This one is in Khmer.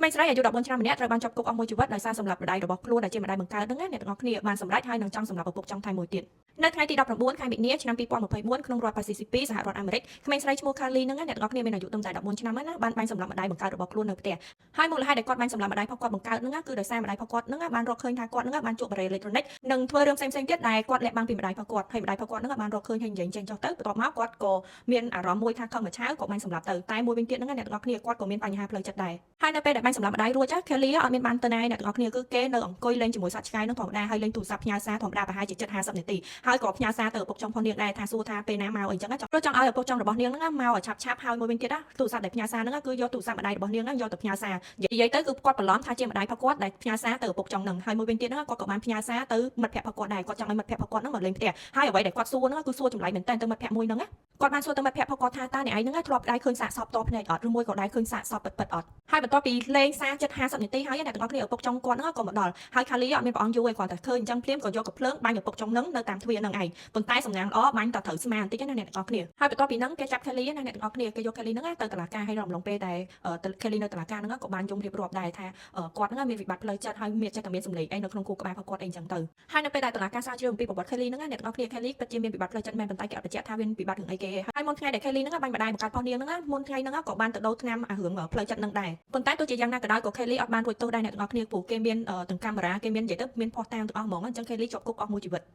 ក្មេងស្រីអាយុ14ឆ្នាំម្នាក់ត្រូវបានជាប់គុកអស់មួយជីវិតដោយសារសម្លាប់ម្ដាយរបស់ខ្លួនដែលជាម្ដាយបង្កើតហ្នឹងណាអ្នកទាំងអស់គ្នាបានសម្រេចហើយនឹងចង់សម្លាប់ឪពុកចង់ថែមមួយទៀតនៅថ្ងៃទី19ខែមិនិនាឆ្នាំ2024ក្នុងរដ្ឋ Mississippi សហរដ្ឋអាមេរិកក្មេងស្រីឈ្មោះ Carly ហ្នឹងណាអ្នកទាំងអស់គ្នាមានអាយុត្រឹមតែ14ឆ្នាំណាបានបាញ់សម្លាប់ម្ដាយបង្កើតរបស់ខ្លួននៅផ្ទះហើយមូលហេតុដែលគាត់បាញ់សម្លាប់ម្ដាយរបស់គាត់បង្កើតហ្នឹងគឺដោយសារម្ដាយរបស់គាត់ហ្នឹងបានរកឃើញថាគាត់ហ្នឹងបានជួបបារេអេឡិចត្រូនិកនិងធ្វើរឿងផ្សេងៗទៀតដែលគាត់លាក់បាំងពីម្ដាយរបស់គាត់ហើយម្ដាយរបស់គាត់ហ្នឹងបានរកឃើញហើយនិយាយចេញចុះទៅបន្ទាប់មកគាត់ក៏មានអារម្មណ៍មួយថាខឹងមួយឆាវក៏បាញ់សម្លាប់ទៅតែមួយវិញទៀតហ្នឹងអ្នកទាំងអស់គ្នាគាត់ក៏មានបញ្ហាផ្លូវចិត្តដែរហើយនៅពេលដែលបាញ់សម្លាប់ម្ដាយរួច Kelly អត់មានបានទៅណាអ្នកទាំងអស់គ្នាគឺគេនៅអង្គុយលេងជាមួយសត្វឆ្កែហ្នឹងធម្មតាហើយលេងទូរស័ព្ទផ្ញើសារធម្មតាប្រហែលជាជិត50នាទីហើយក៏ផ្ញើសារទៅឪពុកចុងផងនាងដែរថាសួរថាពេលណាមកអីចឹងចង់ព្រោះចង់ឲ្យឪពុកចុងរបស់នាងហ្នឹងមកឲ្យឆាប់ឆាប់ហើយមួយវិញទៀតណាទូរស័ព្ទដែលផ្ញើសារហ្នឹងគឺយកទូរស័ព្ទម្ដាយរបស់នាងហ្នឹងយកទៅផ្ញើសារនិយាយទៅគឺគាត់បន្លំថាជាម្ដាយរបស់គាត់ដែលផ្ញើសារទៅឪពុកចុងហ្នឹងហើយមួយវិញទៀតហ្នឹងគាត់ក៏បានផ្ញើសារទៅមិត្តភក្តិរបស់គាត់ដែរគាត់ចង់ឲ្យមិត្តភក្តិរបស់គាត់ហ្នឹងមកលេងផ្ទះហើយអ្វីដែលគាត់សួរហ្នឹងគឺសួរចម្លែកមែនតើទៅមិត្តភក្តិមួយហ្នឹងណាគាត់បានសួរទៅមិត្តភក្តិរបស់គាត់ថាតើអ្នកឯងហ្នឹងធ្លាប់ដែរឃើញសាកសពតភ្នែកអត់ឬមួយក៏ដែរឃើញសាកសពពិតពិតអត់ហើយបន្ទាប់ពីលេងសារជិត50នាទីហើយអ្នកទាំងអស់គ្នាឪពុកចុងគាត់ហ្នឹងក៏មកដល់ហើយខាលីអត់មានព្រះអង្គយូរឯងគ្រាន់តែឃើញអញ្ចឹងភ្លាមក៏យកកាំភ្លើងបាញ់ឪពុកចុងហ្នឹងនៅតាមទ្វារហ្នឹងឯងប៉ុន្តែសំណាងល្អបាញ់តែត្រូវស្មាបន្តិចណាអ្នកទាំងអស់គ្នាហើយបន្ទាប់ពីហ្នឹងគេចាប់ខាលីណាអ្នកទាំងអស់គ្នាគេយកខាលីហ្នឹងទៅតុលាការហើយរំលងពេលដែលខាលីនៅតុលាការហ្នឹងក៏បានយំរៀបរាប់ដែរថាគាត់ហ្នឹងមានវិបត្តិផ្លូវចិត្តហើយមានចិត្តតែមានសម្លេងអីនៅក្នុងខួរក្បាលរបស់គាត់អីអញ្ចឹងទៅហើយនៅពេលដែលតុលាការស្រាវជ្រាវអំពីប្រវត្តិខាលីហ្នឹងអ្នកទាំងអស់គ្នាខាលីពិតជាមានវិបត្តិផ្លូវចិត្តមែនប៉ុន្តែគេអត់បញ្ជាក់ថាមានវិបត្តិរឿងអីគេហើយមុនថ្ងៃដែលខាលីហ្នឹងបាញ់ម្ដាយបង្កើតផងនាងហ្នឹងមុនថ្ងៃហ្នឹងក៏បានទៅដូរថ្នាំអារឿងផ្លូវចិត្តហ្នឹងដែរប៉ុន្តែទោះជាយ៉ាងណាក៏ដោយក៏ខាលីអត់បានរួចទោសដែរអ្នកទាំងអស់គ្នាព្រោះគេមានទាំងកាមេរ៉ាគេមាននិយាយទៅមានភស្តុតាងទាំងអស់ហ្មងអញ្ចឹងខាលីជាប់គុកអស់មួយជីវិត។